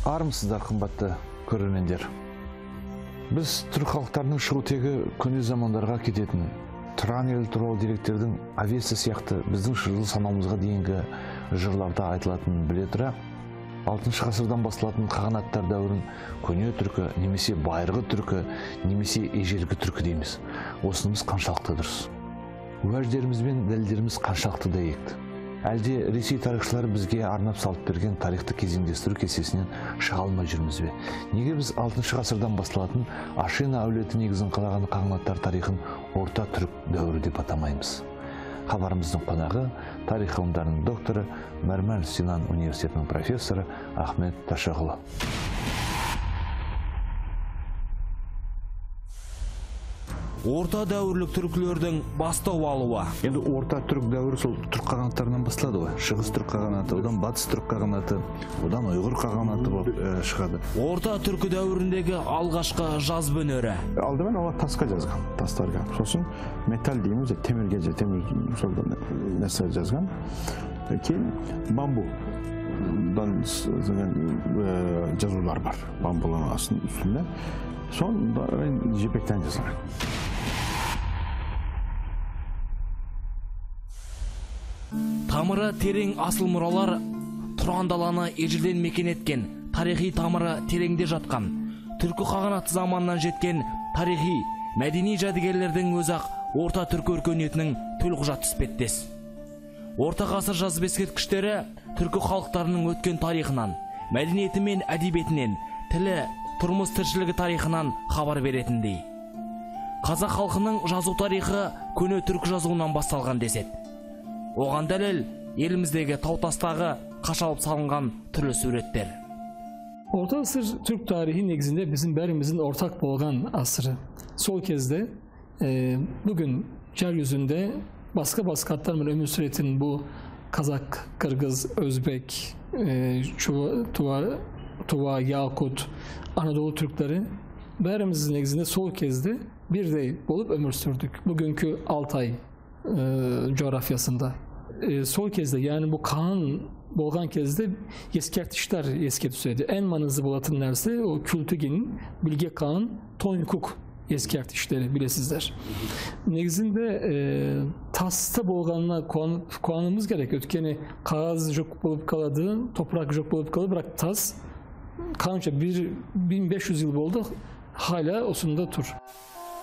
Армысыздар, қымбатты көрермендер. Біз түрік халықтарының шығу тегі көне замандарға кететін Тұран елі туралы деректердің Авеста сияқты біздің жыл санауымызға дейінгі жырларда айтылатынын біле тұра, 6 ғасырдан басталатын қағанаттар дәуірін көне түркі немесе байырғы түркі немесе ежелгі түркі дейміз. Осынымыз қаншалықты дұрыс? Уәждеріміз бен дәлелдеріміз қаншалықты дәйекті? Әлде Ресей тарихшылары бізге арнап салып берген тарихты кезеңдестіру кестесінен шыға алмай жүрміз бе? Неге біз 6 ғасырдан басталатын Ашина әулеті негізін қалаған қағанаттар тарихын орта түрік дәуірі деп атамаймыз? Хабарымыздың қонағы тарих ғылымдарының докторы, Мәрмәр Синан университетінің профессоры Ахмет Ташағұлы. Орта дәуірлік түркілердің бастау алуы. Енді орта түрік дәуірі сол түрік қағанаттарынан басталады ғой. Шығыс түрік қағанаты, одан батыс түрік қағанаты, одан ұйғыр қағанаты болып шығады. Орта түркі дәуіріндегі алғашқы жазба өнері. Алдымен олар тасқа жазған, тастарға. Сосын металл дейміз, темірге, темір сол нәрсе жазған. Кейін бамбудан жазулар бар. Бамбулардың үстінде. Son жіпектен жазылған. Тамыры терең асыл мұралар Тұран даланы ежелден мекен еткен, тарихи тамыры тереңде жатқан, түркі қағанаты заманынан жеткен тарихи, мәдени жәдігерлердің өзі-ақ орта түркі өркениетінің төлқұжаты іспеттес. Орта ғасыр жазба ескерткіштері түркі халықтарының өткен тарихынан, мәдениеті мен әдебиетінен, тілі, тұрмыс тіршілігі тарихынан хабар беретіндей. Қазақ халқының жазу тарихы көне түркі жазуынан басталған деседі. Оған дәлел еліміздегі тау-тастағы қашалып салынған түрлі суреттер. Orta asır Türk tarihi negizinde bizim bärimizin ortak bolgan asırı. Sol kezde bugün yeryüzünde başka atlar ömür süretin bu Kazak, Kırgız, Özbek, Tuva, Yakut, Anadolu Türkleri bärimizin negizinde sol kezde bir de bolup ömür sürdük. Bugünkü Altay coğrafyasında. Sol kezde yani bu Kaan bolgan kezde eskertişler eske düşedi. En manızı bolatın nerse o Kültügin'in Bilge Kağan Tonyukuk eskertişleri bilesizler. Negizinde tasta bolganına kuanımız gerek. Ötkeni kağız yok bolup kaladı, toprak yok bolup kaladı, bırak tas kanca 1500 yıl boldu, hala osunda tur.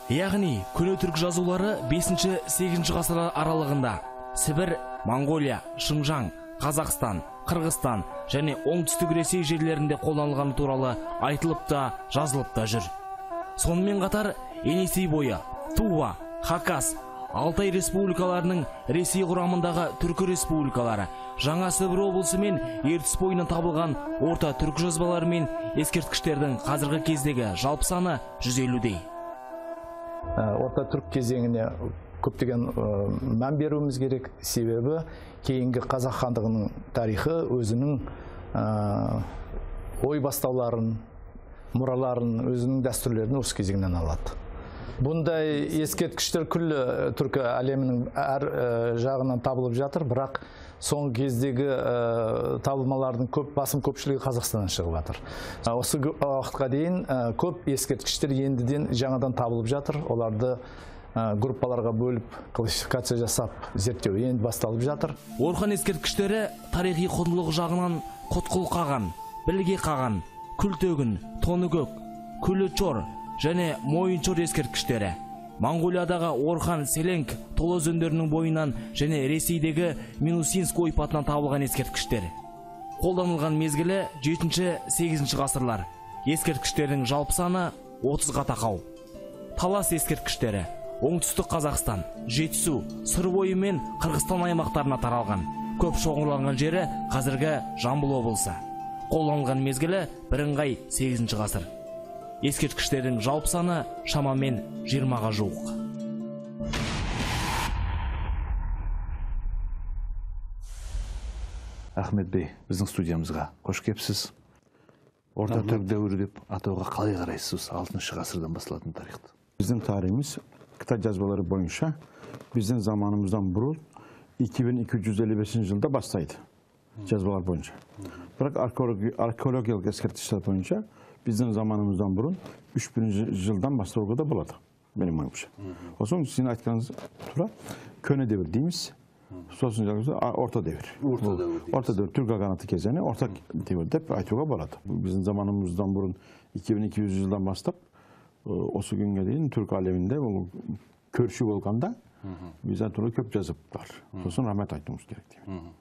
Яғни, көне түрік жазулары 5-8 ғасырлар аралығында Сібір, Моңғолия, Шыңжаң, Қазақстан, Қырғызстан және оңтүстік Ресей жерлерінде қолданылғаны туралы айтылып та, жазылып та жүр. Сонымен қатар Енисей бойы, Тува, Хакас, Алтай республикаларының Ресей құрамындағы түркі республикалары, Жаңа Сібір облысы мен Ертіс бойынан табылған орта түркі жазбалары мен ескерткіштердің қазіргі кездегі жалпы саны 150-дей. Орта түрік кезеңіне көптеген мән беруіміз керек, себебі кейінгі қазақ хандығының тарихы өзінің ой бастауларын, мұраларын, өзінің дәстүрлерін осы кезеңнен алады. Бұндай ескерткіштер күллі түркі әлемінің әр жағынан табылып жатыр, бірақ соңғы кездегі табылмалардың басым көпшілігі Қазақстаннан шығып жатыр. Осы уақытқа дейін көп ескерткіштер ендіден жаңадан табылып жатыр. Оларды группаларға бөліп, классификация жасап, зерттеу енді басталып жатыр. Орхан ескерткіштері тарихи құндылығы жағынан Құтқұл қаған, Білге қаған, Күлтөгін, Тоныкөк, Күлічор және Мойыншор ескерткіштері. Моңғолиядағы Орхан, Селенг, Толы өзендерінің бойынан және Ресейдегі Минусинск ойпатынан табылған ескерткіштер. Қолданылған мезгілі 7-8 ғасырлар. Ескерткіштердің жалпы саны 30-ға тақау. Талас ескерткіштері Оңтүстік Қазақстан, Жетісу, Сыр бойы мен Қырғызстан аймақтарына таралған. Көп шоғырланған жері қазіргі Жамбыл облысы. Қолданылған мезгілі бірыңғай 8 ғасыр. Ескерткіштердің жалпы саны шамамен 20-ға жуық. Ахмет бей, біздің студиямызға қош келіпсіз. Орта түрік дәуірі деп атауға қалай қарайсыз 6 ғасырдан басталатын тарихты? Біздің тарихымыз Қытай жазбалары бойынша біздің заманымыздан бұрын 2255 жылда бастайды жазбалар бойынша. Бірақ археологиялық ескерткіштер бойынша біздің заманымыздан бұрын 3000 жылдан бастауға да болады, менің ойымша. Сосын сіздің айтқаныңыз тура көне дәуір дейміз. Сосын орта дәуір. Орта дәуір, түрік қағанаты кезеңі орта дәуір деп айтуға болады. Біздің заманымыздан бұрын 2200 жылдан бастап осы күнге дейін түрік әлемінде ол көрші болғанда бізден туралы көп жазыптар. Сосын рахмет айтуымыз керек деймін.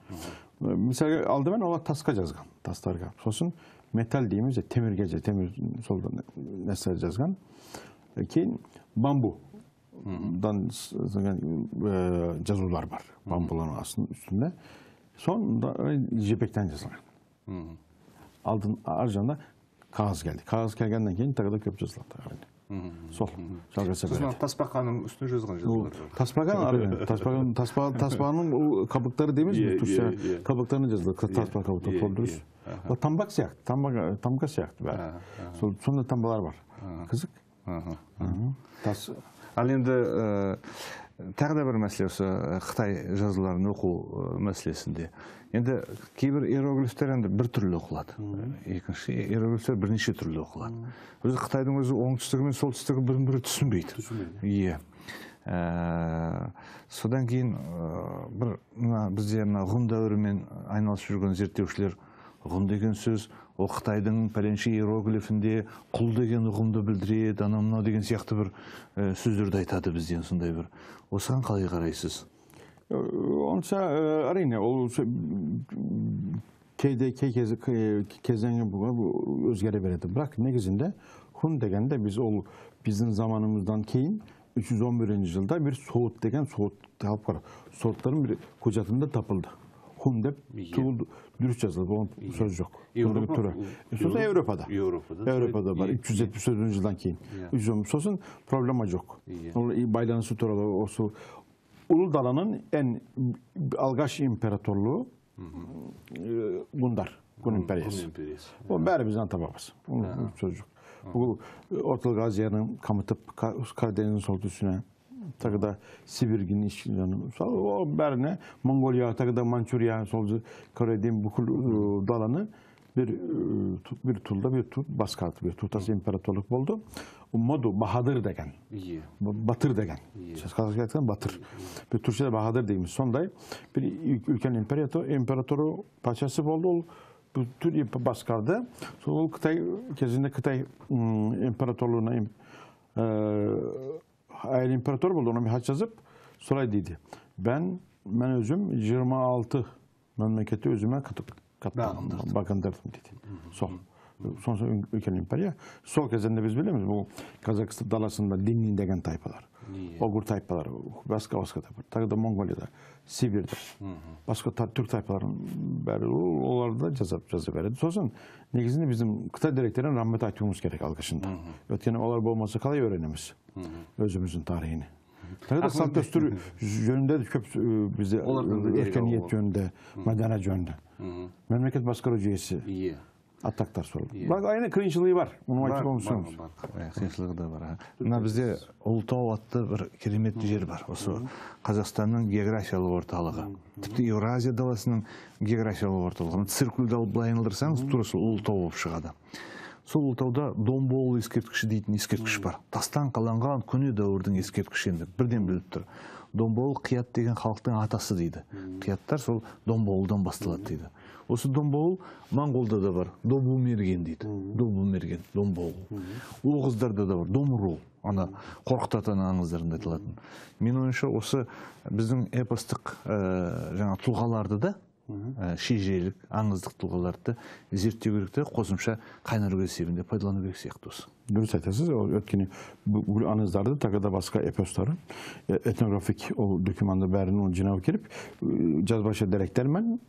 Мысалы, алдымен олар тасқа жазған, тастарға. Сосын металл дейміз, темірге, темір сол нәрселер жазған. Кейін бамбу дан жазулар бар. Бамбулардың астының үстінде. Сонда жіпектен жазылған. Алдын ар жағында қағаз келді. Қағаз келгеннен кейін тағы да көп жазылады. Сол, жалғаса береді. Сосын тасбақаның үстіне жазған жазулар бар. Тасбақаның, тасбақаның қабықтары дейміз бе? Түркше қабықтарына жазылады. Тасбақа қабықтары сол дұрыс. Ол тамбақ сияқты, тамға сияқты бәрі. Сондай тамбалар бар. Қызық. Тас. Ал енді тағы да бір мәселе осы Қытай жазуларын оқу мәселесінде. Енді кейбір иероглифтер енді бір түрлі оқылады. Екінші иероглифтер бірнеше түрлі оқылады. Өзі Қытайдың өзі оңтүстігі мен солтүстігі бірін-бірі түсінбейді. Иә. Содан кейін бір мына бізде мына ғұн дәуірімен айналысып жүрген зерттеушілер ғұн деген сөз ол Қытайдың пәленше иероглифінде құл деген ұғымды білдіреді, анау мынау деген сияқты бір сөздерді айтады бізден сондай бір. Осыған қалай қарайсыз? Онша әрине, ол кейде кей кезеңі өзгере береді. Бірақ негізінде хун дегенде біз ол біздің заманымыздан кейін 311 жылда бір Соғд деген Соғд алып қарап, Соғдтардың бір құжатында тапылды. Хун деп дұрыс жазылды, оның сөз жоқ. Сосын Еуропада. Еуропада бар, 374 жылдан кейін. Сосын проблема жоқ. Ол байланысы туралы осы Улу Даланың ең алғаш императорлығы Ғұндар, Ғұн империясы. Ол бәрі біздің ата-бабамыз. Оның сөз жоқ. Бұл Орталық Азияны қамытып, Қарадеңіздің солтүстігіне, тағы да Сибиргің ішіне, ол бәріне Монголия, тағы да Манчжурия, сол Кореяның бүкіл даланы бір тұлда бір тұл басқарды, бір тұтас императорлық болды. Моду Бахадыр деген, Батыр деген, қазақша айтқан Батыр. Bir Türkçe'de Bahadır deyimiz. Сондай bir үлкен императоры патшасы болды, ол bütün басқарды. Сол Қытай кезінде Қытай императорлығына әйел император болды, ona bir хат жазып, солай дейді. Мен өзім 26 мемлекетті өзіме бағындырдым дейді. Сол. Сонша үлкен империя. Сол кезінде біз білеміз, бұл Қазақстан даласында Диннин деген тайпалар, Огур тайпалары, басқа тайпалар, тағы да Монголияда, Сибирде, басқа түрік тайпаларының бәрі оларды жаза береді. Сосын негізінде біздің Қытай деректерін рахмет айтуымыз керек алғашында. Өйткені олар болмаса қалай үйренеміз өзіміздің тарихын. Тағы да салт дәстүр жөнінде көп бізде өркениет жөнінде, мәдениет жөнінде. Мемлекет басқару жүйесі. Аттақтар сол. Бірақ айна қиыншылығы бар. Оны айтып болмасамыз. Қиыншылығы да бар. Мына бізде Ұлытау атты бір керемет жер бар. Осы Қазақстанның географиялық орталығы. Тіпті Еуразия даласының географиялық орталығы. Циркульді алып былай айналдырсаңыз, тура сол Ұлытау болып шығады. Сол Ұлытауда Домбол ескерткіші дейтін ескерткіш бар. Тастан қаланған көне дәуірдің ескерткіші енді бірден біліп тұр. Домбол Қият деген халықтың атасы дейді. Қияттар сол Домболдан басталады дейді. Осы Домбол Моңғолда да бар, Добу мерген дейді. Добу мерген, Домбол. Оғыздарда да бар, Домрул. Ана Қорқыт атаның аңыздарында айтылатын. Менің ойымша осы біздің эпостық жаңа тұлғаларды да, шежірелік, аңыздық тұлғаларды зерттеу керек те, қосымша қайнар көз есебінде пайдалану керек сияқты осы. Дұрыс айтасыз, өйткені бұл аңыздарды тағы да басқа эпостары, этнографик ол документті бәрін жинау керек, жазбаша деректермен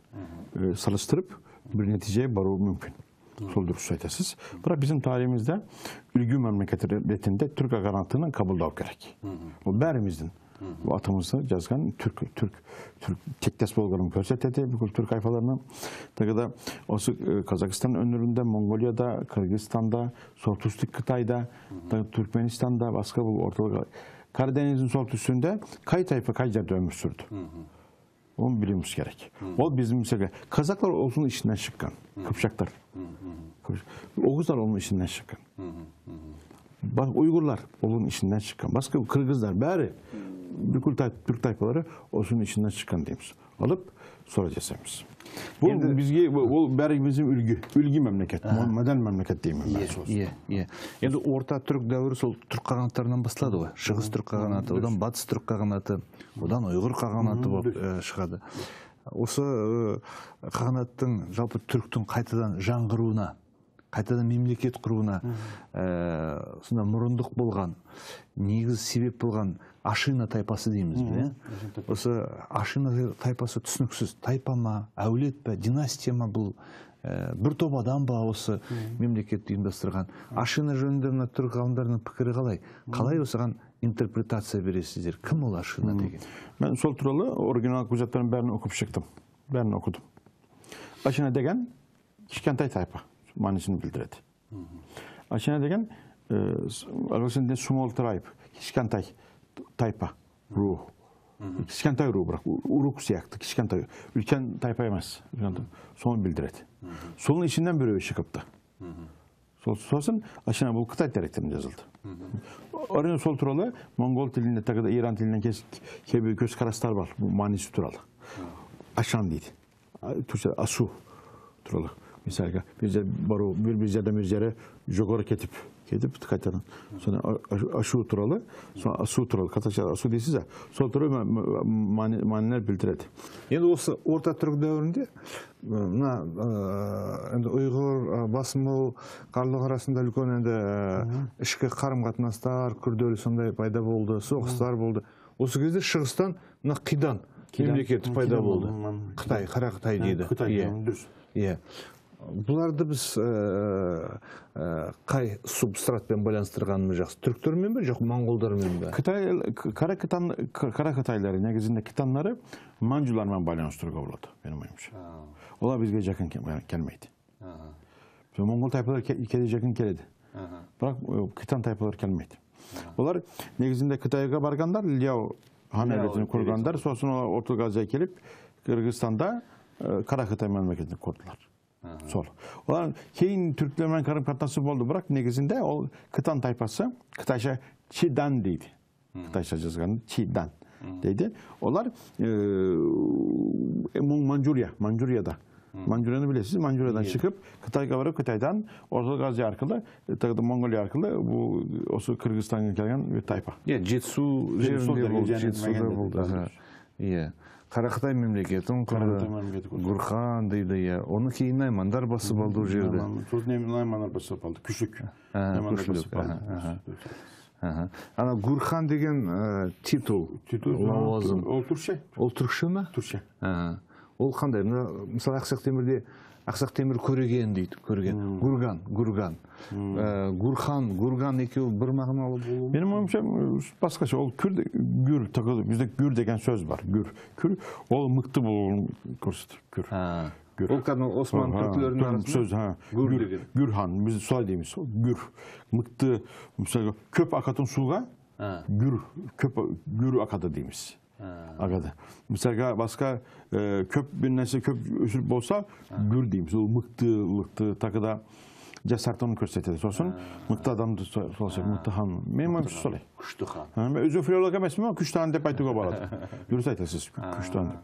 салыстырып бір нәтижеге бару мүмкін. Сол дұрыс айтасыз. Бірақ біздің тарихымызда үлгі мемлекет ретінде түрік қағанатын қабылдау керек. Ол бәріміздің Атымызды жазған түрк тектес болғанын көрсетеді бүкіл түрк тайфаларына. Тағы да осы Қазақстан өңірінде, Моңғолияда, Қырғызстанда, Солтүстік Қытайда, Түркменстанда, басқа бұл орталық Карадениздің солтүстігінде қай тайфа қай жерде өмір сүрді? Оны білуіміз керек. Ол біздің мысалы қазақтар осының ішінен шыққан, қыпшақтар. Оғыздар оның ішінен шыққан. Ұйғырлар оның ішінен шыққан. Басқа қырғыздар бәрі бүкіл түрк тайпалары осының ішінен шыққан дейміз. Алып солай жасаймыз. Бұл бізге ол бәрі біздің үлгі мемлекет, модель мемлекет деймін. Енді орта түрік дәуірі сол түрік қағанаттарынан басталады ғой. Шығыс түрік қағанаты, одан батыс түрік қағанаты, одан ұйғыр қағанаты болып шығады. Осы қағанаттың жалпы түріктің қайтадан жаңғыруына, қайтадан мемлекет құруына сонда мұрындық болған, негіз себеп болған Ашина тайпасы дейміз бе? Осы Ашина тайпасы түсініксіз. Тайпа ма, әулет пе, династия ма, бұл бір топ адам ба осы мемлекетті ұйымдастырған? Ашина жөнінде мына түрік ғалымдарының пікірі қалай? Қалай осыған интерпретация бересіздер? Кім ол Ашина деген? Мен сол туралы оригинал құжаттардың бәрін оқып шықтым. Бәрін оқыдым. Ашина деген кішкентай тайпа мәнісін білдіреді. Ашина деген ағылшын тілінде small tribe, кішкентай тайпа, ру. Кішкентай ру, бірақ урук сияқты, кішкентай, үлкен тайпа емес. Соны білдіреді. Соның ішінен біреуі шығыпты. Сосын Ашина бұл Қытай деректерінде жазылды. Әрине сол туралы моңғол тілінде, тағы да Иран тілінен кейбір көзқарастар бар, бұл мәнісі туралы. Ашан дейді. Түркше асу туралы. Мысалға, бір жерден бір жерге жоғары кетіп қайтадан. Соны ашу туралы, соны асу туралы, қазақша асу дейсіз, сол туралы мәнілер білдіреді. Енді осы орта түрік дәуірінде мына енді ұйғыр, басмыл, қарлық арасында үлкен енді ішкі қарым-қатынастар күрделі сондай пайда болды, соғыстар болды. Осы кезде шығыстан мына Қидан мемлекеті пайда болды. Қытай, Қара Қытай дейді. Қытай, дұрыс. Иә. Бұларды біз қай субстратпен байланыстырғанымыз жақсы? Түріктермен бе, жоқ моңғолдармен бе? Қара Қытайлары, негізінде қытанлары манжулармен байланыстыруға болады, менің ойымша. Олар бізге жақын келмейді. Моңғол тайпалары жақын келеді. Бірақ қытан тайпалары келмейді. Олар негізінде Қытайға барғандар, Ляо хан әулетін құрғандар, сосын олар Орталық Азияға келіп, Қырғызстанда Қара Қытай мемлекетін құрдылар. Сол. Олар кейін түріктермен қарым-қатынасы болды, бірақ негізінде ол қытан тайпасы, қытайша Чидан дейді. Қытайша жазған Чидан дейді. Олар Манчжурия, Манчжурияда. Манчжурияны білесіз, Манчжуриядан шығып, Қытайға барып, Қытайдан Орталық Азия арқылы, тағы да Моңғолия арқылы бұл осы Қырғызстанға келген бір тайпа. Иә, Жетісу жерінде болды, Жетісуда болды. Иә. Қара Қытай мемлекетін құрды, Гурхан дейді, иә. Оны кейін наймандар басып алды ол жерді. Сосын наймандар басып алды, Күшлік. Күшлік. Ана Гурхан деген титул, лауазым. Ол түркше. Ол түркше ме? Түркше. Ол қандай? Мысалы, Ақсақ Темірде Ақсақ Темір көреген дейді, көреген. Гурган, Гурган. Гурхан, Гурган екеуі бір мағыналы болуы. Менің ойымша басқаша, ол күр, гүр, бізде гүр деген сөз бар, гүр. Күр, ол мықты болуын көрсетеді, күр. Ол кәдімгі Осман түркілерінің арасында гүр деген. Гүрхан, біз солай дейміз, гүр. Мықты, мысалы, көп ақатын суға гүр, көп гүр ақады дейміз. Ағады. Мысалға басқа көп бір нәрсе көп өсіріп болса, гүр дейміз. Ол мықтылықты тағы да жасартын көрсетеді. Сосын мықты адамды солай, мықты хан. Менің ойымша солай. Күшті хан. Мен өзім филолог емеспін, күшті хан деп айтуға болады. Дұрыс айтасыз, күшті хан деп.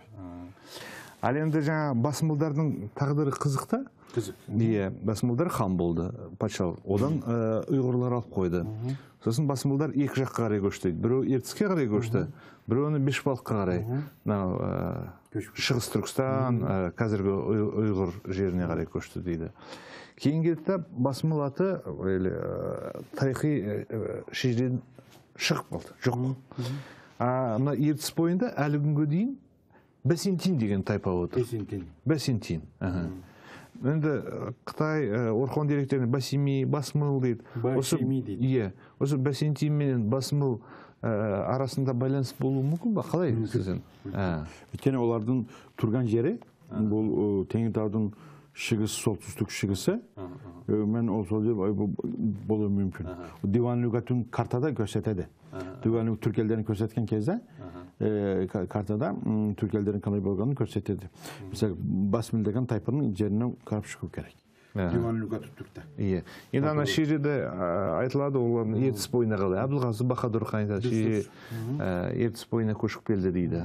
Ал енді жаңа басмылдардың тағдыры қызық та? Қызық. Иә, басмылдар хан болды, патшалық. Одан ұйғырлар алып қойды. Сосын басмылдар екі жаққа қарай көшті. Біреу Ертіске қарай көшті, біреуі Бешбалыққа қарай. Мынау Шығыс Түркістан, қазіргі ұйғыр жеріне қарай көшті дейді. Кейін келді де басмыл аты тарихи шежіреден шығып қалды, жоқ. Мына Ертіс бойында әлі күнге дейін Бәсентин деген тайпа отыр. Бәсентин. Бәсентин. Енді Қытай Орхон деректерінде Басими, Басмыл дейді. Басими дейді. Иә, осы Бәсентин менен Басмыл арасында байланыс болуы мүмкін ба? Қалай сізден? Өйткені олардың тұрған жері бұл Теңіртаудың шығыс, солтүстік шығысы, мен ол сол жер болуы мүмкін. Диван Лүгатын картада көрсетеді. Диван Түрк елдерін көрсеткен кезде картада Түрк елдерінің қалай болғанын көрсетеді. Мысалы, Басмил деген тайпаның жерінен қарап шығу керек. Диван Лүгаты Түркте. Енді ана шежіреде айтылады, олар Ертіс бойына қалай. Әбілғазы Баһадүр хан айтады, шежіре Ертіс бойына көшіп келді дейді.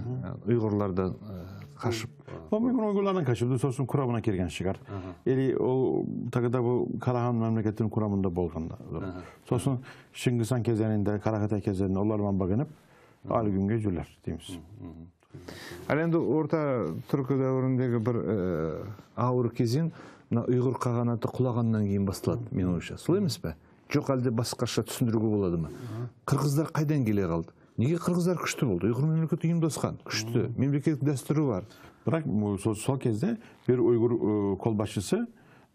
Ұйғырлардан қашып. Ол мүмкін ұйғырлардан қашып, сосын құрамына келген шығар. Или ол тағы да бұл Карахан мемлекетінің құрамында болған. Сосын Шыңғыс хан кезеңінде, Қарақытай кезеңінде олармен бағынып, әлі күнге жүрлер дейміз. Ал енді орта түркі дәуіріндегі бір ауыр кезең мына ұйғыр қағанаты құлағаннан кейін басталады, менің ойымша. Солай емес пе? Жоқ, әлде басқаша түсіндіруге болады ма? Қырғыздар қайдан келе қалды? Неге қырғыздар күшті болды? Ұйғыр мемлекеті ұйымдасқан, күшті, мемлекеттік дәстүрі бар. Бірақ сол кезде бір ұйғыр қолбасшысы,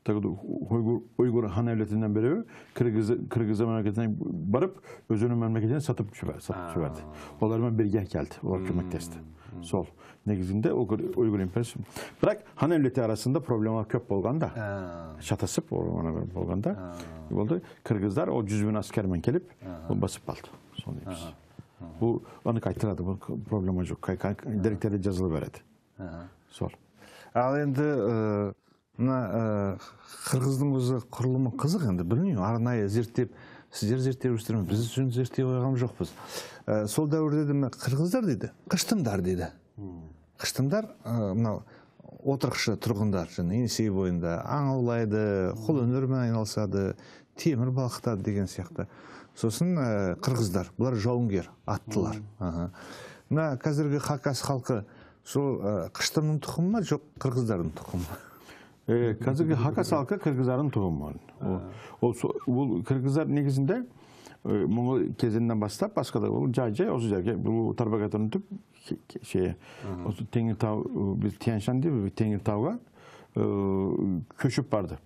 Ұйғыр хан әулетінен біреуі Қырғыз мемлекетіне барып, өзінің мемлекетіне сатып жіберді. Олармен бірге келді, олар көмектесті. Сол негізінде Ұйғыр империясы. Бірақ хан әулеті арасында проблема көп болғанда, шатасып болғанда, болды. Қырғыздар ол 100 000 әскермен келіп, ол басып алды. Сол дейміз. Бұл анық айтылады, бұл проблема жоқ. Деректерде жазыла береді. Сол. Ал енді мына қырғыздың өзі құрылымы қызық енді, білмеймін, арнайы зерттеп, сіздер зерттеп жүрсіздер ме, біз үшін зерттей қойған жоқпыз. Сол дәуірде де қырғыздар дейді, қыштымдар дейді. Қыштымдар мынау отырықшы тұрғындар, және Енисей бойында аң аулайды, қолөнермен айналысады, темір балқытады деген сияқты. Сосын қырғыздар, бұлар жауынгер, аттылар. Мына қазіргі хакас халқы сол қыштымның тұқымы ма, жоқ қырғыздардың тұқымы ма? Қазіргі хакас халқы қырғыздардың тұқымы. Ол қырғыздар негізінде моңғол кезеңінен бастап басқа да ол жай-жай осы жерге бұл Тарбағатайдан өтіп осы Теңіртау, біз Тянь-Шань дейміз, Теңіртауға көшіп барды.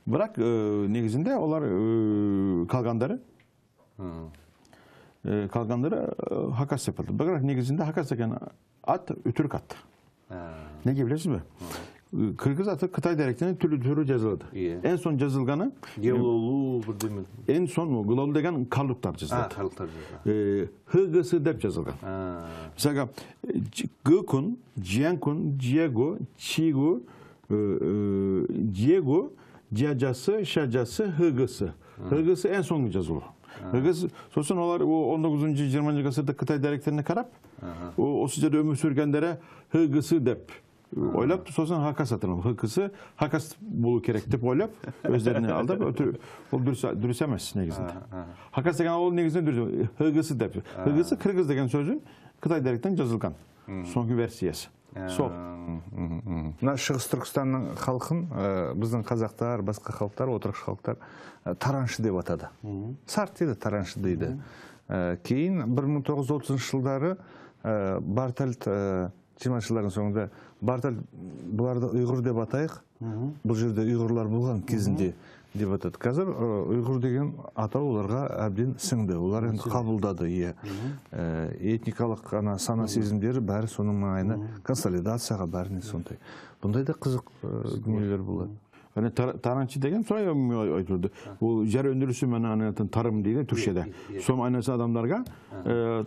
Бірақ негізінде олар қалғандары хакас деп аталды. Бірақ негізінде хакас деген ат өтірік ат. Неге білесіз бе? Kırgız atı Kıtay деректерinde türlü жазылады. En son жазылғаны Гелолу бірдеме. En son Гелолу деген Карлуктар жазылады. Карлуктар жазылады. Хгс деп жазылған. Мысалға Гкун, Джианкун, Джиего, Чигу, Диего, Джаджасы, Шаджасы, Хгс. Хгс en соңғы жазылу. Хгс сосын олар 19-20 ғасырда Қытай деректеріне қарап, осы жерде өмір сүргендері Хгс деп ойлап, сосын хакас аталады. Хксы хакас болу керек деп ойлап, өздеріне алдап, ол дұрыс емес негізінде. Хакас деген ол негізінде дұрыс. Хгс деп. Хгс қырғыз деген сөзін Қытай деректен жазылған. Соңғы версиясы. Сол. Мына Шығыс Түркістанның халқын біздің қазақтар, басқа халықтар, отырықшы халықтар тараншы деп атады. Сарт дейді, тараншы дейді. Кейін 1930 жылдары Бартольд 20 жылдардың соңында Бартольд бұларды ұйғыр деп атайық, бұл жерде ұйғырлар болған кезінде деп атады. Қазір ұйғыр деген атау оларға әбден сіңді, олар енді қабылдады. Этникалық сана сезімдері бәрі соның маңайына консолидацияға бәріне сондай. Бұндай да қызық дүниелер болады. Таранчы деген солай айтылды. Ол жер өндірісі мен тарым дейді түркшеде. Сол айналысы адамдарға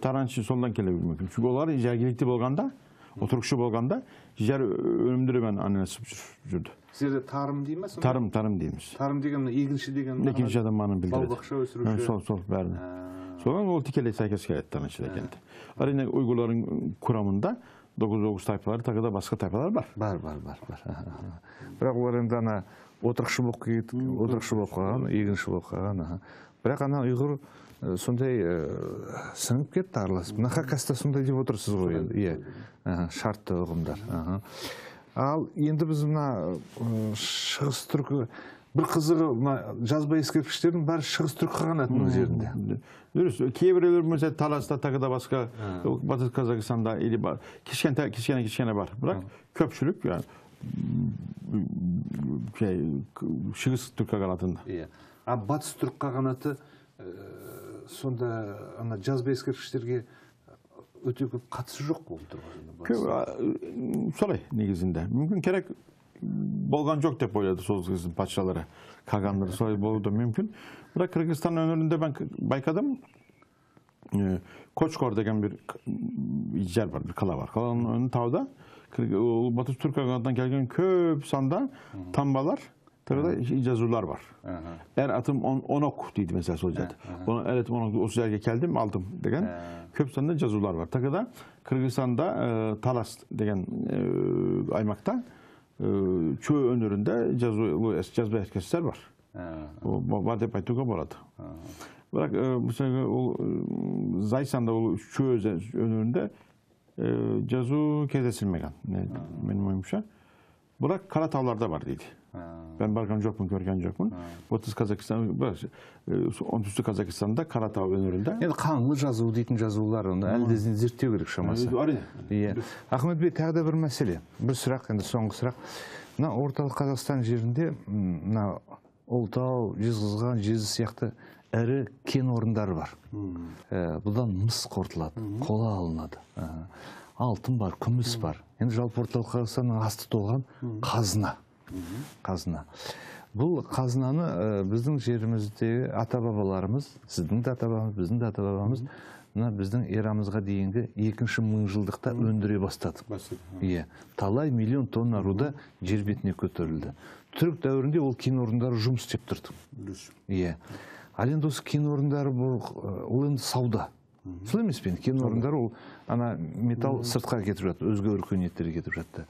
таранчы солдан келуі мүмкін. Çünkü олар жергілікті болғанда, отырықшы болғанда жер өнімдерімен айналысып жүрді. Сіздерде тарым дей ме? Тарым, тарым дейміз. Тарым деген егінші деген? Екінші адам мағынаны білдіреді. Бау-бақша өсіруші. Сол, сол, бәріне. Содан ол тікелей сәйкес келеді таранчы дегенде. Әрине ұйғырлардың құрамында 9 тайпалар, тағы да басқа тайпалар бар. Бар, бар, бар, бар. Бірақ олар енді ана отырықшы болып отырықшы болып қалған, егінші болып қалған. Бірақ ана ұйғыр сондай сіңіп кетті араласып. Мына Хакаста сондай деп отырсыз ғой енді. Иә, шартты ұғымдар. Ал енді біз мына шығыс түркі, бір қызығы мына жазба ескерткіштердің бәрі шығыс түркі қағанатының жерінде. Дұрыс, кейбіреулер мысалы Таласта, тағы да басқа Батыс Қазақстанда или кішкене кішкене бар. Бірақ көпшілік шығыс түркі қағанатында. А Батыс түркі қағанаты Сонда ана жазба ескерткіштерге өте көп қатысы жоқ болып тұр ғой. Солай негізінде. Мүмкін керек болған жоқ деп ойлады сол кездің патшалары, кагандары, солай болуы да мүмкін. Бірақ Қырғызстан өңірінде мен байқадым, Кочкор деген бір жер бар, бір қала бар. Қаланың тауда Батыс Түрк қағанатынан келген көп санда тамбалар, жазулар бар. Әр атым онок дейді mesela сол жерде. Әр атым онок, осы жерге келдім, алдым деген көп санда жазулар бар. Тағы да Қырғызстанда Талас деген аймақта Чө өңірінде жазба ескерткіштер бар. Бар деп айтуға болады. Бірақ ол Зайсанда ол Чө өңірінде жазу кездесілмеген, менің ойымша. Бірақ Қаратауларда бар дейді. Ben барған жоқпын, көрген жоқпын. Батыс Қазақстан, оңтүстік Қазақстанда Қаратау өңірінде. Енді қаңлы жазу дейтін жазулар, оны әлі де зерттеу керек шамасы. Әрине. Ахмет бей, тағы да бір мәселе, бір сұрақ, енді соңғы сұрақ. Мына Орталық Қазақстан жерінде мына Ұлытау, Жезқазған, Жезі сияқты ірі кен орындары бар. Бұдан мыс қорытылады, қола алынады. Алтын бар, күміс бар. Енді жалпы Орталық Қазақстанның асты толған қазына. Қазына. Бұл қазынаны біздің жеріміздегі ата-бабаларымыз, сіздің де ата-бабамыз, біздің де ата-бабамыз, мына біздің эрамызға дейінгі екінші мыңжылдықта өндіре бастады. Иә, талай миллион тонна руда жер бетіне көтерілді. Түрік дәуірінде ол кен орындары жұмыс істеп тұрды. Иә. Ал енді осы кен орындары ол енді сауда. Солай емес пе? Кен орындары ол ана металл сыртқа кетіп жатты, өзге өркениеттерге кетіп жатты.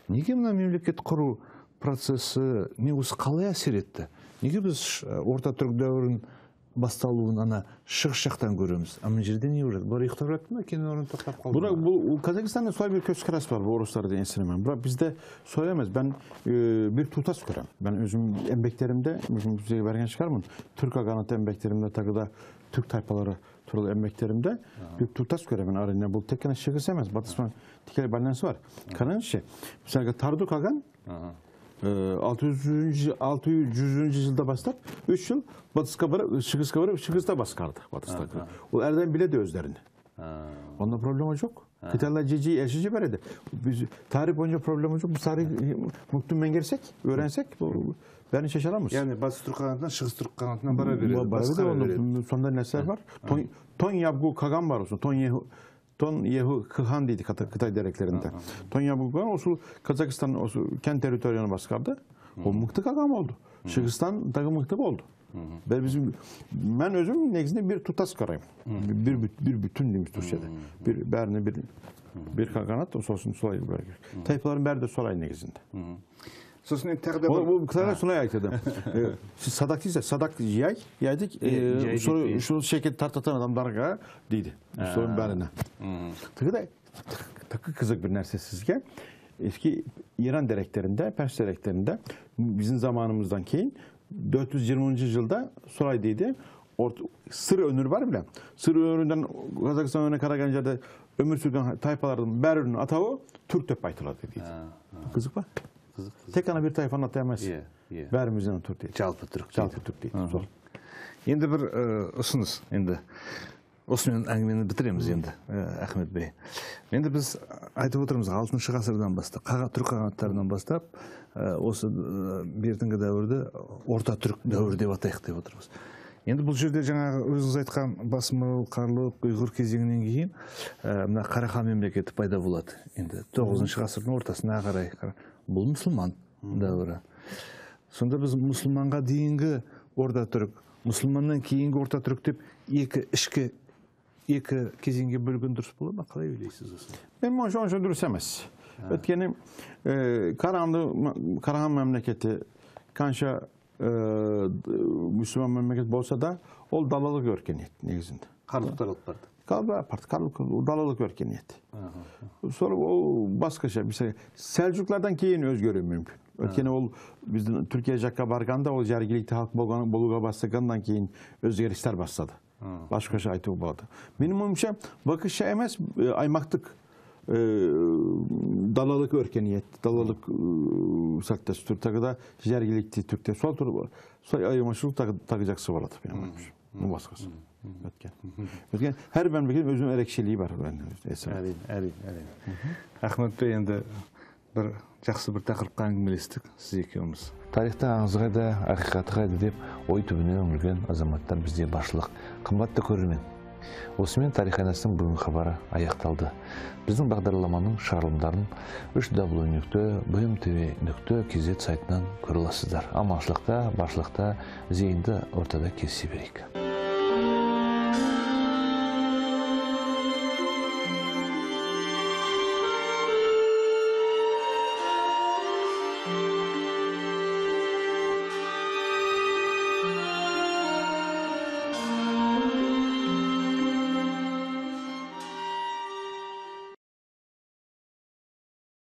Неге мына мемлекет құру процесі не осы қалай әсер етті? Неге біз орта түрік дәуірін басталуын ана шығыс жақтан көреміз? А мына жерде не болып жатыр? Бұлар ұйықтап жатты ма? Кен орны тоқтап қалды ма? Бірақ бұл Қазақстанда солай бір көзқарас бар, бұл орыстарды еңсеремін. Бірақ бізде солай емес. Мен бір тұтас көремін. Мен өзім еңбектерімде, өзім сізге берген шығармын, түрк қағанаты еңбектерімде, тағы да түрк тайпалары туралы еңбектерімде бір тұтас көремін. Әрине бұл тек қана шығыс емес, батыспен тікелей байланысы бар. Қараңызшы, мысалға Тарду қаған 600 жылда бастап 3 жыл батысқа барып, шығысқа барып, шығыста басқарды батыстағы. Ол әрдайым біледі өздерін. Онда проблема жоқ. Қытайлар жеже елші жібереді. Біз тарих бойынша проблема жоқ. Біз тарих мүмкін меңгерсек, öğrensek бәрін шеше аламыз. Яғни батыс түрік қағанатынан шығыс түрік қағанатына бара береді. Сондай нәрселер бар. Тон Ябгу Каган бар olsun. Ton Yehu Kıhan deydi Kıtay dereklerinde. Ton Yabgu Kıhan osul Kazakistan osul kent teritoriyonu baskardı. O mıhtı Kagan oldu. Şıkıstan takı mıhtı oldu. Ben bizim ben özüm negizinde bir tutas karayım. Bir bütün demiş Türkçe'de. Bir berne bir kaganat olsun solay böyle. Tayfaların beri de solay negizinde. Сосын енді тағы да бұл Қытайға солай айтады. Siz sadak değilse sadak yay, yaydık. Şu şekilde tartatan adamlarga deydi. Sorun bərine. Tıkı da takı kızık bir нәрсе sizge. Eski İran dereklerinde, Pers dereklerinde bizim zamanımızdan keyin 420. yılda solay deydi. Sır önür var bile. Sır önüründen Kazakistan önüne Karagancar'da ömür sürgen tayfaların bərinin atavı Türk dep aytılады deydi. Kızık var. Tek ana bir tayfanın atı емес. Бәрімізден түрк дейді. Жалпы түрк. Жалпы түрк дейді. Енді бір ұсыныс. Енді осымен әңгімені бітіреміз енді, Ахмет бей. Енді біз айтып отырмыз, 6-шы ғасырдан бастап, түрік қағанаттарынан бастап, осы бертінгі дәуірді орта түрік дәуірі деп атайық деп отырмыз. Енді бұл жерде жаңағы өзіңіз айтқан Басмыл, Қарлық, Ұйғыр кезеңінен кейін мына Қарахан мемлекеті пайда болады. Енді 9-шы ғасырдың ортасына қарай. Бұл мұсылман дәуірі. Сонда біз мұсылманға дейінгі орта түрік, мұсылманнан кейінгі орта түрік деп екі ішкі екі кезеңге бөлген дұрыс бола ма? Қалай ойлайсыз осыны? Менің ойымша онша дұрыс емес. Өйткені Карахан мемлекеті қанша мұсылман мемлекет болса да, ол далалық өркениет негізінде. Қарлықтар алып барды. Қарлық далалық өркениет. Sonra ол басқаша, мысалы, Selçuklardan кейін өзгеруі мүмкін. Өйткені ол біздің Түркия жаққа барғанда, ол жергілікті халық болуға бастағаннан кейін өзгерістер бастады. Başkaça айтуға болады. Менің ойымша, bakışa емес, аймақтық далалық өркениет, далалық салт-дәстүр, тағы да жергілікті түріктер. Сол айырмашылық тағы жақсы болады, менің ойымша. Бұл басқасы. Өткен. Өйткені әр мемлекеттің өзінің ерекшелігі бар. Әрине, әрине, әрине. Ахмет бей, енді бір жақсы бір тақырыпқа әңгімелестік сіз екеуміз. Тарихта аңыз қайда, ақиқаты қайда деп ой түбіне үңілген азаматтар бізде баршылық. Қымбатты көрермен, осымен тарих айнасының бүгінгі хабары аяқталды. Біздің бағдарламаның шығарылымдарын www.bmtv.kz сайтынан көре аласыздар. Аманшылықта, баршылықта, зейінді ортада кездесе берейік.